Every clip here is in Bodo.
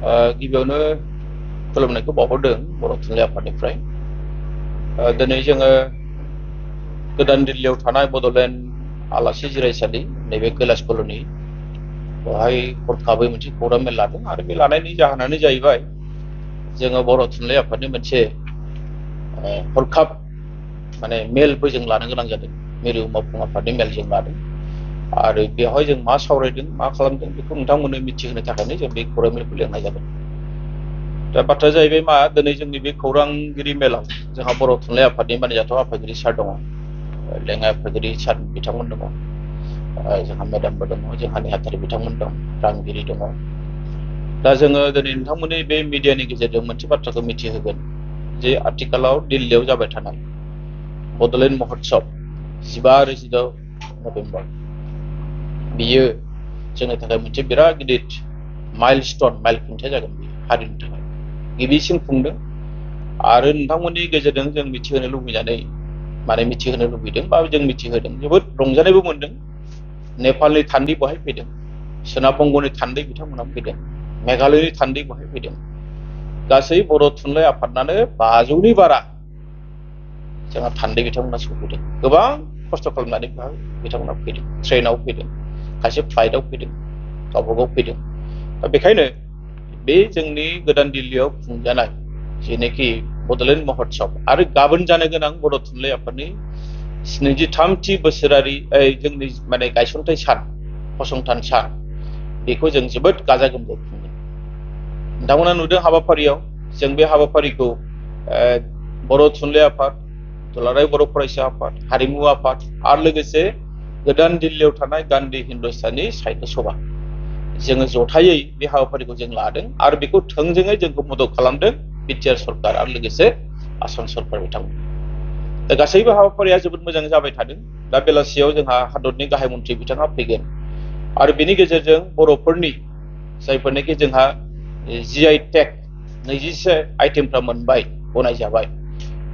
गिबियावनो खुलुमनायखौ बावहरदों बर' थुनलाइ आफादनिफ्राय दिनै जोङो गोदान दिल्लीयाव थानाय बड'लेण्ड आलासि जिरायसालि नैबे कैलाश कल'नि बेवहाय हरखाबै मोनसे खौरां मेल लादों आरो बे लानायनि जाहोनानो जाहैबाय जोङो बर' थुनलाइ आफादनि मोनसे हरखाब माने मेलबो जों लानो गोनां जादों मिरु मावफुं आफादनि मेल जों लादों आरो बेवहाय जों मा सावरायदों मा खालामदों बेखौ नोंथांमोननो मिथिहोनो थाखायनो जों बे खौरां मेलखौ लेंनाय जादों दा बाथ्राया जाहैबाय मा दिनै जोंनि बे खौरांगिरि मेलाव जोंहा बर' थुनलाइ आफादनि मानिजाथाव आफादगिरि सार दङ लेङाइ आफादगिरि सार बिथांमोन दङ जोंहा मेडामबो दङ जोंहा नेहाथारि बिथांमोन दं रांगिरि दङ दा जोङो दिनै नोंथांमोननि बे मिडियानि गेजेरजों मोनसे बाथ्राखौ मिथिहोगोन जे आथिखालाव दिल्लीयाव जाबाय थानाय बड'लेण्ड महोत्सव 15 आरो 16 नभेम्बर बियो जोंनि थाखाय मोनसे बिराद गिदिर माइलस्टोन माइल खुन्थिया जागोन बियो हारिनि थाखाय गिबिसिन खुंदों आरो नोंथांमोननि गेजेरजों जों मिथिहोनो लुबैनानै माने मिथिहोनो लुबैदों बा जों मिथिहोदों जोबोद रंजानायबो मोनदों नेपालनि थान्दै बहाय फैदों सोनाब बंगनि थान्दै बिथांमोना फैदों मेघालयनि थान्दै बहाय फैदों गासै बर' थुनलाइ आफादनानो 500नि बारा जोंहा थान्दै बिथांमोना सफैदों गोबां खस्थ' खालामनानै बिथांमोना फैदों ट्रेनाव फैदों खायसे फ्लाइटआव फैदों गावबागाव फैदों दा बेखायनो बे जोंनि गोदान दिल्लीयाव खुंजानाय जेनोखि बड'लेण्ड महोत्सव आरो गाबोन जानो गोनां बर' थुनलाइ आफादनि 73थि बोसोरारि जोंनि माने गायसनथाय सान फसंथान सान बेखौ जों जोबोद गाजा गोमजायै खुंगोन नोंथांमोना नुदों हाबाफारियाव जों बे हाबाफारिखौ बर' थुनलाइ आफाद दुलाराय बर' फरायसा आफाद हारिमु आफाद आरो लोगोसे गोदान दिल्लीयाव थानाय गान्धी हिन्दुस्तानी साहित्य सभा जोङो जथायै बे हाबाफारिखौ जों लादों आरो बेखौ थोंजोङै जोंखौ मदद खालामदों बिटिआर सरकार आरो लोगोसे आसाम सरकार बिथांमोन दा गासैबो हाबाफारिया जोबोद मोजां जाबाय थादों दा बेलासियाव जोंहा हादरनि गाहाय मन्थ्रि बिथाङा फैगोन आरो बेनि गेजेरजों बर'फोरनि जायफोरनाखि जोंहा GI टेग 21 आइटेमफ्रा मोनबाय गनायजाबाय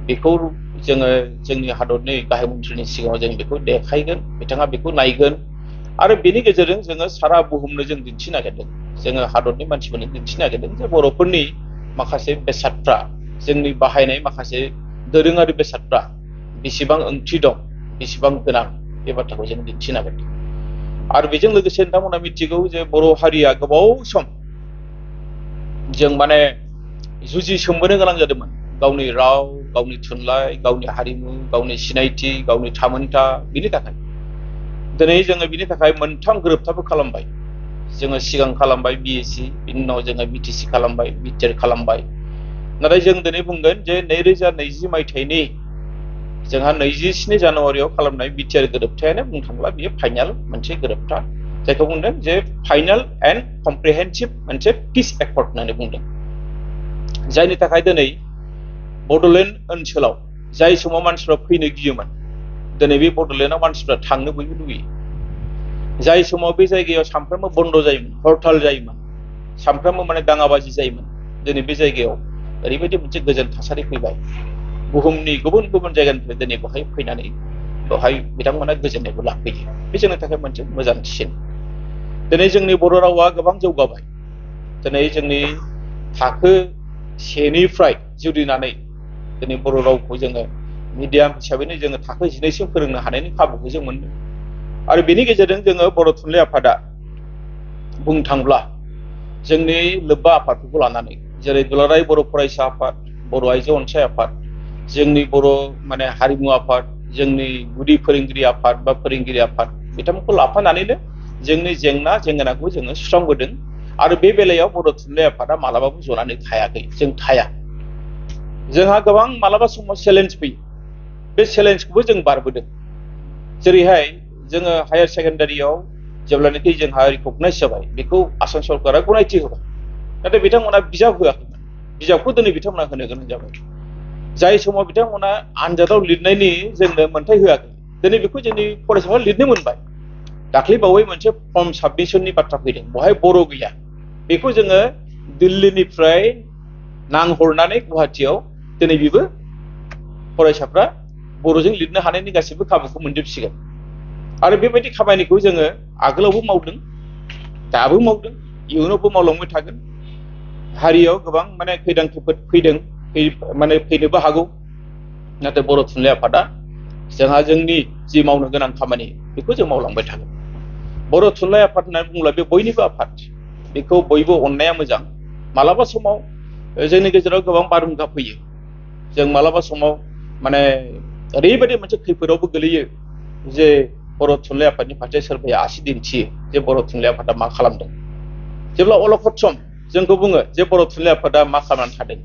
बेखौ जोङो जोंनि हादरनि गाहाय मन्थ्रिनि सिगाङाव जों बेखौ देखायगोन बिथाङा बेखौ नायगोन आरो बेनि गेजेरजों जोङो सारा बुहुमनो जों दिन्थिनो नागिरदों जोङो हादरनि मानसिफोरनो दिन्थिनो नागिरदों जे बर'फोरनि माखासे बेसादफ्रा जोंनि बाहायनाय माखासे दोरोङारि बेसादफ्रा बेसेबां ओंथि दं बेसेबां गोनां बे बाथ्राखौ जों दिन्थिनो नागिरदों आरो बेजों लोगोसे नोंथांमोना मिथिगौ जे बर' हारिया गोबाव सम जों माने जुजिसोमबोनो गोनां जादोंमोन गावनि राव गावनि थुनलाइ गावनि हारिमु गावनि सिनायथि गावनि थामोनथा बिनि थाखाय दिनै जोङो बिनि थाखाय मोनथाम गोरोबथाबो खालामबाय जोङो सिगां खालामबाय BAC बिनि उनाव जोङो BTC खालामबाय बिटिआर खालामबाय नाथाय जों दिनै बुंगोन जे 2020 मायथाइनि जोंहा 27 जानुवारियाव खालामनाय बिटिआर गोरोबथायानो बुंनो थांब्ला बियो फाइनाल मोनसे गोरोबथा जायखौ बुंदों जे फाइनाल एन्ड कमप्रिहेन्सिभ मोनसे पिस एकर्ड होननानै बुंदों जायनि थाखाय दिनै बड'लेण्ड ओनसोलाव जाय समाव मानसिफ्रा फैनो गियोमोन दिनै बे बड'लेण्डआव मानसिफ्रा थांनो बयबो लुबैयो जाय समाव बे जायगायाव सानफ्रोमबो बन्द जायोमोन हरताल जायोमोन सानफ्रोमबो माने दाङाबाजि जायोमोन दिनै बे जायगायाव ओरैबायदि मोनसे गोजोन थासारि फैबाय बुहुमनि गुबुन गुबुन जायगानिफ्राय दिनै बेवहाय फैनानै बेवहाय बिथांमोना गोजोननायखौ लाफैयो बे जोंनि थाखाय मोनसे मोजांसिन दिनै जोंनि बर' रावा गोबां जौगाबाय दिनै जोंनि थाखो 1निफ्राय जुरिनानै दिनै बर' रावखौ जोङो मिडियाम हिसाबैनो जोङो थाखो 12सिम फोरोंनो हानायनि खाबुखौ जों मोनदों आरो बेनि गेजेरजों जोङो बर' थुनलाइ आफादा बुंनो थांब्ला जोंनि लोब्बा आफादफोरखौ लानानै जेरै दुलाराय बर' फरायसा आफाद बर' आइजो अनसाय आफाद जोंनि बर' माने हारिमु आफाद जोंनि गुदि फोरोंगिरि आफाद बा फोरोंगिरि आफाद बिथांमोनखौ लाफानानैनो जोंनि जेंना जेंगोनाखौ जोङो सुस्रांबोदों आरो बे बेलायाव बर' थुनलाइ आफादा मालाबाबो जनानै थायाखै जों थाया जोंहा गोबां मालाबा समाव चेलेन्ज फैयो बे चेलेन्जखौबो जों बारबोदों जेरैहाय जोङो हायार सेकेन्डारियाव जेब्लानाखि जोंहा रिकगनाइज जाबाय बेखौ आसाम सरकारा गनायथि होबाय नाथाय बिथांमोना बिजाब होआखैमोन बिजाबखौ दिनै बिथांमोना होनो गोनां जाबाय जाय समाव बिथांमोना आनजादाव लिरनायनि जोंनो मोन्थाय होआखै दिनै बेखौ जोंनि फरायसाफ्रा लिरनो मोनबाय दाख्लैबावै मोनसे फर्म साबमिशननि बाथ्रा फैदों बेवहाय बर' गैया बेखौ जोङो दिल्लीनिफ्राय नांहरनानै गुवाहाटियाव दिनै बेबो फरायसाफ्रा बर'जों लिरनो हानायनि गासैबो खाबुखौ मोनजोबसिगोन आरो बेबायदि खामानिखौ जोङो आगोलावबो मावदों दाबो मावदों इयुनावबो मावलांबाय थागोन हारियाव गोबां माने खैदां खैफोद फैदों माने फैनोबो हागौ नाथाय बर' थुनलाइ आफादा जोंहा जोंनि जि मावनो गोनां खामानि बेखौ जों मावलांबाय थागोन बर' थुनलाइ आफाद होननानै बुङोब्ला बे बयनिबो आफाद बेखौ बयबो अननाया मोजां मालाबा समाव जोंनि गेजेराव गोबां बारहुंखा फैयो जों मालाबा समाव माने ओरैबायदि मोनसे खैफोदावबो गोलैयो जे बर' थुनलाइ आफादनि फारसे सोरबाया आसि दिन्थियो जे बर' थुनलाइ आफादा मा खालामदों जेब्ला अलखद सम जोंखौ बुङो जे बर' थुनलाइ आफादा मा खालामनानै थादों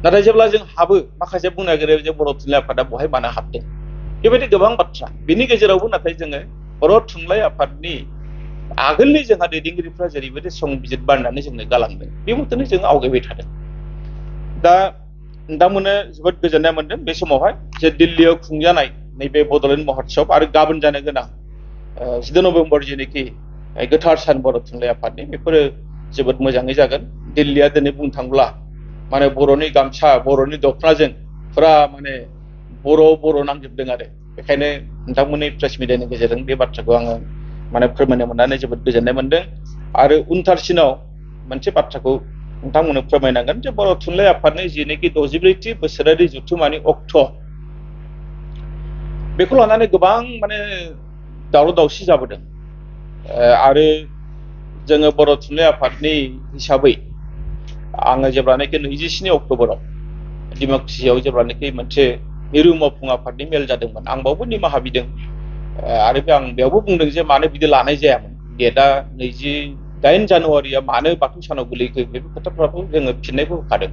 नाथाय जेब्ला जों हाबो माखासे बुंनो नागिरो जे बर' थुनलाइ आफादा बहाय मानो हाबदों बेबायदि गोबां बाथ्रा बिनि गेजेरावबो नाथाय जोङो बर' थुनलाइ आफादनि आगोलनि जोंहा दैदेनगिरिफ्रा जेरैबायदि संबिजित बाननानै जोंनो गालांदों बे मथेनो जों आवगायबाय थादों दा नोंथांमोननो जोबोद गोजोननाय मोनदों बे समावहाय जे दिल्लीयाव खुंजानाय नैबे बड'लेण्ड महत्सब आरो गाबोन जानो गोनां 10 नभेम्बर जेनोखि गोथार सान बर' थुनलाइ आफादनि बेफोरो जोबोद मोजाङै जागोन दिल्लीया दिनै बुंनो थांब्ला माने बर'नि गामसा बर'नि दख'नाजों फुरा माने बर' नांजोबदों आरो बेखायनो नोंथांमोननि प्रेस मिडियानि गेजेरजों बे बाथ्राखौ आङो माने फोरमायनो मोननानै जोबोद गोजोननाय मोनदों आरो उनथारसिनाव मोनसे बाथ्राखौ नोंथांमोननो फोरमायनांगोन जे बर' थुनलाइ आफादनि जेनोखि 64थि बोसोरारि जथुमानि अक्ट' बेखौ लानानै गोबां माने दावराव दावसि जाबोदों आरो जोङो बर' थुनलाइ आफादनि हिसाबै आङो जेब्लानाखि 27 अक्ट'बराव डिमाकुसियाव जेब्लानाखि मोनसे मिरु मावफुं आफादनि मेल जादोंमोन आं बावबो निमाहा बिदों आरो आं बेयावबो बुंदों जे मानो बिदि लानाय जायामोन डेटआ 28 जानुवारिया मानो बाथौ सानाव गोलैखो बेफोर खोथाफ्राबो जोङो फिननायखौ होखादों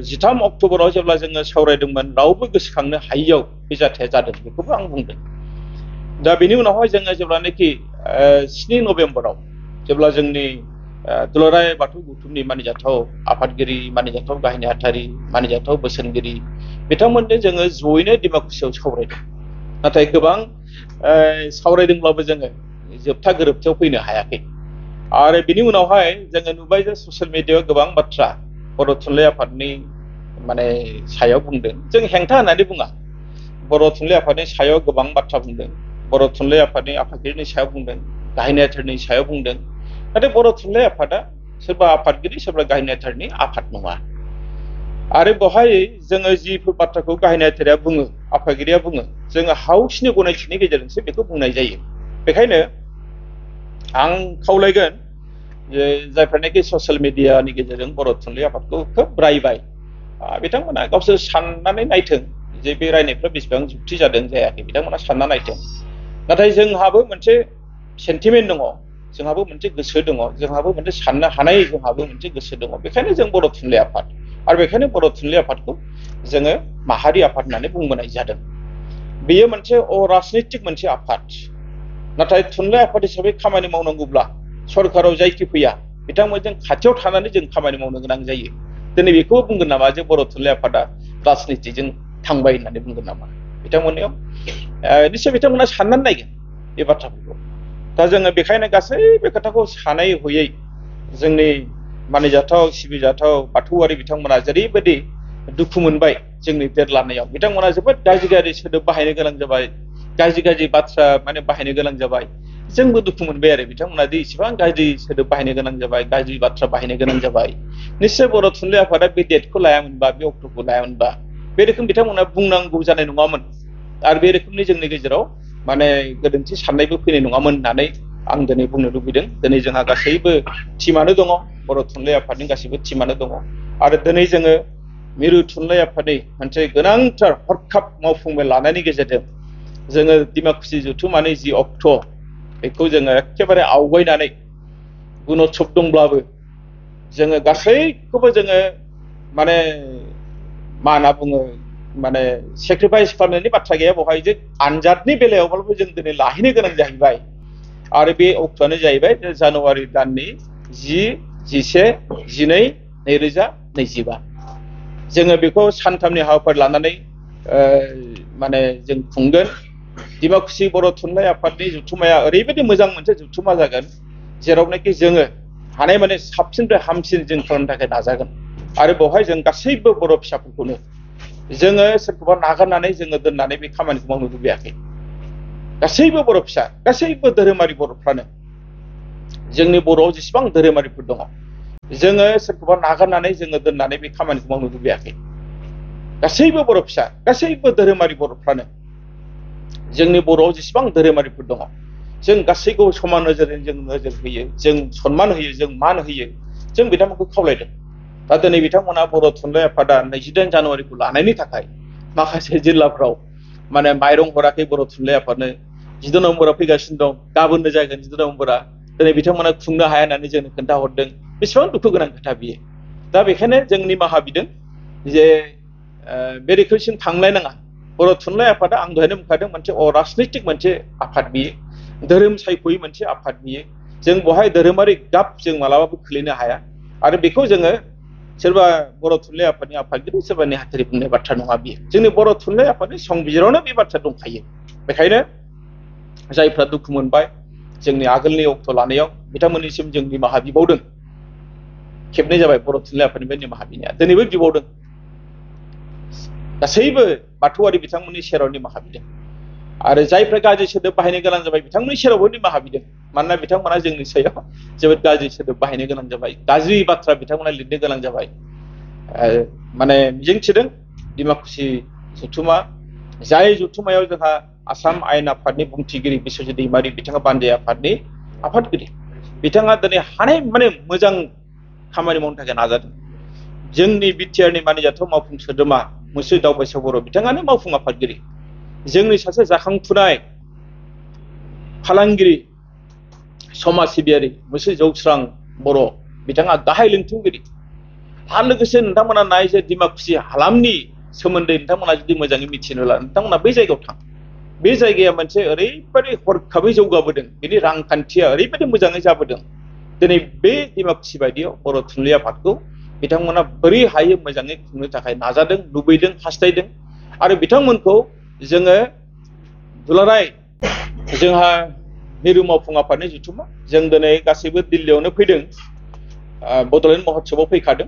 13 अक्ट'बराव जेब्ला जोङो सावरायदोंमोन रावबो गोसोखांनो हायियाव बे जाथाया जादों बेखौबो आं बुंदों दा बेनि उनावहाय जोङो जेब्लानाखि 7 नभेम्बराव जेब्ला जोंनि दुलाराय बाथौ गौथुमनि मानिजाथाव आफादगिरि मानिजाथाव गाहाय नेहाथारि मानिजाथाव बोसोनगिरि बिथांमोनजों जोङो जयैनो डिमाकुसियाव सावरायदों नाथाय गोबां सावरायदोंब्लाबो जोङो जोबथा गोरोबथायाव फैनो हायाखै आरो बिनि उनावहाय जोङो नुबाय जे ससियेल मिडियायाव गोबां बाथ्रा बर' थुनलाइ आफादनि माने सायाव बुंदों जों हेंथा होननानै बुङा बर' थुनलाइ आफादनि सायाव गोबां बाथ्रा बुंदों बर' थुनलाइ आफादनि आफादगिरिनि सायाव बुंदों गाहाय नेहाथारिनि सायाव बुंदों नाथाय बर' थुनलाइ आफादा सोरबा आफादगिरि सोरबा गाहाय नेहाथारिनि आफाद नङा आरो बेवहाय जोङो जिफोर बाथ्राखौ गाहाय नेहाथारिया बुङो आफादगिरिया बुङो जोङो हाउसनि गनायथिनि गेजेरजोंसो बेखौ बुंनाय जायो बेखायनो आं खावलायगोन जे जायफ्रानाखि ससियेल मिडियानि गेजेरजों बर' थुनलाइ आफादखौ खोब रायबाय बिथांमोना गावसोर साननानै नायथों जे बे रायनायफ्रा बेसेबां जुक्ति जादों जायाखै बिथांमोना सानना नायथों नाथाय जोंहाबो मोनसे सेन्टिमेन्ट दङ जोंहाबो मोनसे गोसो दङ जोंहाबो मोनसे साननो हानाय जोंहाबो मोनसे गोसो दङ बेखायनो जों बर' थुनलाइ आफाद आरो बेखायनो बर' थुनलाइ आफादखौ जोङो माहारि आफाद होननानै बुंबोनाय जादों बेयो मोनसे अराजनैतिक मोनसे आफाद नाथाय थुनलाइ आफाद हिसाबै खामानि मावनांगौब्ला सरकाराव जायखि फैया बिथांमोनजों खाथियाव थानानै जों खामानि मावनो गोनां जायो दिनै बेखौबो बुंगोन नामा जे बर' थुनलाइ आफादा राजनितिजों थांबाय होननानै बुंगोन नामा बिथांमोननियाव निश्चय बिथांमोना साननानै नायगोन बे बाथ्राफोरखौ दा जोङो बेखायनो गासैबो खोथाखौ सानै हयै जोंनि मानिजाथाव सिबिजाथाव बाथौआरि बिथांमोना जेरैबायदि दुखु मोनबाय जोंनि देरलांनायाव बिथांमोना जोबोद गाज्रि सोदोब बाहायनो गोनां जाबाय गाज्रि बाथ्रा माने बाहायनो गोनां जाबाय जोंबो दुखु मोनबाय आरो बिथांमोना दि इसेबां गाज्रि सोदोब बाहायनो गोनां जाबाय गाज्रि बाथ्रा बाहायनो गोनां जाबाय निश्चय बर' थुनलाइ आफादा बे डेटखौ लायामोनबा बे अक्ट'खौ लायामोनबा बे रोखोम बिथांमोना बुंनांगौ जानाय नङामोन आरो बे रोखोमनि जोंनि गेजेराव माने गोरोन्थि साननायबो फैनाय नङामोन होननानै आं दिनै बुंनो लुबैदों दिनै जोंहा गासैबो टिमानो दङ बर' थुनलाइ आफादनि गासैबो टिमानो दङ आरो दिनै जोङो मिरु थुनलाइ आफादनि मोनसे गोनांथार हरखाब मावफुं मेल लानायनि गेजेरजों जोङो डिमाकुसि जथुमानि जि अक्ट' बेखौ जोङो एखेबारे आवगायनानै गुणत्सब दंब्लाबो जोङो गासैखौबो जोङो माने मा होनना बुङो माने सेक्रिफाइस खालामनायनि बाथ्रा गैया बेवहाय जे आनजादनि बेलायावब्लाबो जों दिनै लाहैनो गोनां जाहैबाय आरो बे अक्ट'आनो जाहैबाय जानुवारि दाननि 10, 11, 12, 2025 जोङो बेखौ सानथामनि हाबाफारि लानानै माने जों खुंगोन डिमाकुसि बर' थुनलाइ आफादनि जथुमाया ओरैबायदि मोजां मोनसे जथुमा जागोन जेरावनाखि जोङो हानाय माने साबसिननिफ्राय हामसिन जों खालामनो थाखाय नाजागोन आरो बेवहाय जों गासैबो बर' फिसाफोरखौनो जोङो सोरखौबा नागारनानै जोङो दोननानै बे खामानिखौ मावनो लुबैयाखै गासैबो बर' फिसा गासैबो धोरोमारि बर'फ्रानो जोंनि बर'आव जेसेबां धोरोमारिफोर दङ जोङो सोरखौबा नागारनानै जोङो दोननानै बे खामानिखौ मावनो लुबैयाखै। गासैबो बर' फिसा, गासैबो धोरोमारि बर'फ्रानो जोंनि बर'आव जेसेबां धोरोमारिफोर दङ, जों गासैखौबो समान नोजोरजों जों नोजोर होयो, जों सन्मान होयो, जों मान होयो, जों बिथांमोनखौ खावलायदों। दा दिनै बिथांमोना बर' थुनलाइ आफादा 28 जानुवारिखौ लानायनि थाखाय माखासे जिल्लाफ्राव माने माइरं हराखै बर' थुनलाइ आफादनो। 14 नभेम्बराव फैगासिनो दं, गाबोननो जागोन 14 नभेम्बरा। दिनै बिथांमोना खुंनो हाया होननानै जोंनो खोन्थाहरदों। बेसेबां दुखु गोनां खोथा बियो। दा बेखायनो जों निमाहा बिदों जे बे रोखोमसिम थांलायनाङा। बर' थुनलाइ आफादा आं दहायनो बुंखादों मोनसे अराजनैतिक मोनसे आफाद बियो, धोरोम सायख'यै मोनसे आफाद बियो। जों बहाय धोरोमारि गाब जों मालाबाबो खोलैनो हाया। आरो बेखौ जोङो सोरबा बर' थुनलाइ आफादनि आफादगिरि, सोरबा नेहाथारि बुंनाय बाथ्रा नङा बियो। जोंनि बर' थुनलाइ आफादनि संबिजिरावनो बे बाथ्रा दंखायो। बेखायनो जायफ्रा दुखु मोनबाय जोंनि आगोलनि अक्ट' लानायाव, बिथांमोननिसिम जों निमाहा बिबावदों। खेबनै जाबाय बर' थुनलाइ आफादनिफ्राय निमाहा बिनाया, दिनैबो बिबावदों। गासैबो बाथौआरि बिथांमोननि सेराव निमाहा बिदों। आरो जायफ्रा गाज्रि सोदोब बाहायनो गोनां जाबाय बिथांमोननि सेरावबो निमाहा बिदों। मानोना बिथांमोना जोंनि सायाव जोबोद गाज्रि सोदोब बाहायनो गोनां जाबाय, गाज्रि बाथ्रा बिथांमोना लिरनो गोनां जाबाय। माने मिजिंथिदों डिमाकुसि जथुमा, जाय जथुमायाव जोंहा आसाम आयेन आफादनि बुंथिगिरि बिस्वजित दैमारि, बिथाङा बानजाय आफादनि आफादगिरि, बिथाङा दिनै हानाय माने मोजां खामानि मावनो थाखाय नाजादों। जोंनि बिटिआरनि मानिजाथाव मावफुं सोद्रोमा मुस्रि दावबायसा बर', बिथाङानो मावफुं आफादगिरि। जोंनि सासे जाखांफुनाय फालांगिरि, समाज सिबियारि मुस्रि जौस्रां बर', बिथाङा गाहाय लिंथुमगिरि। आरो लोगोसे नोंथांमोना नाय जे डिमाकुसि हालामनि सोमोन्दै नोंथांमोना जुदि मोजाङै मिथिनोब्ला नोंथांमोना बै जायगायाव थां। बे जायगाया मोनसे ओरैबायदि हरखाबै जौगाबोदों, बिनि रांखान्थिया ओरैबायदि मोजाङै जाबोदों। दिनै बे डिमाकुसि बायदियाव बर' थुनलाइ आफादखौ बिथांमोना बोरै हायो मोजाङै खुंनो थाखाय नाजादों, लुबैदों, हास्थायदों। आरो बिथांमोनखौ जोङो दुलाराय जोंहा मिरु मावफुं आफादनि जथुमा, जों दिनै गासैबो दिल्लीयावनो फैदों, बड'लेण्ड महोत्सबआव फैखादों।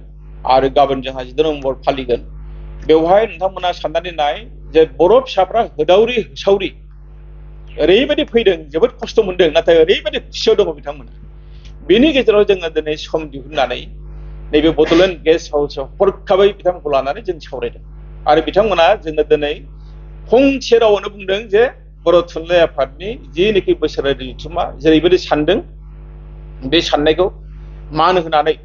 आरो गाबोन जोंहा 14 नभेम्बर फालिगोन। बेवहाय नोंथांमोना साननानै नाय जे बर' फिसाफ्रा होदावरि होसावरि ओरैबायदि फैदों, जोबोद खस्थ' मोनदों, नाथाय ओरैबायदि खुसियाव दङ बिथांमोना। बेनि गेजेराव जोङो दिनै सम दिहुननानै नैबे बड'लेण्ड गेस्ट हाउसआव हरखाबै बिथांमोनखौ लानानै जों सावरायदों। आरो बिथांमोना जोङो दिनै फंसे रावावनो बुंदों जे बर' थुनलाइ आफादनि जिनिखि बोसोरारि जथुमा जेरैबायदि सानदों, बे साननायखौ मान होनानै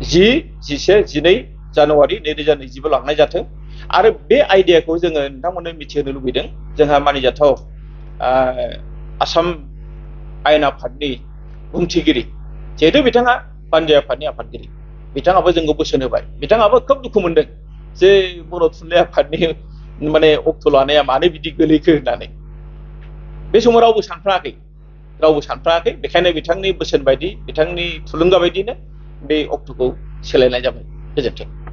10, 11, 12 जानुवारि 2025 लांनाय जाथों। आरो बे आइडियाखौ जोङो नोंथांमोननो मिथिहोनो लुबैदों। जोंहा मानिजाथाव आसाम आयेन आफादनि बुंथिगिरि, जिहेतु बिथाङा बानजाय आफादनि आफादगिरि, बिथाङाबो जोंखौ बोसोन होबाय। बिथाङाबो खोब दुखु मोनदों जे बर' थुनलाइ आफादनि माने अक्ट' लानाया मानो बिदि गोलैखो होननानै। बे समाव रावबो सानफ्लाङाखै। बेखायनो बिथांनि बोसोन बायदि, बिथांनि थुलुंगा बायदिनो बे अक्ट'खौ सोलायनाय जाबाय। गोजोन्थों।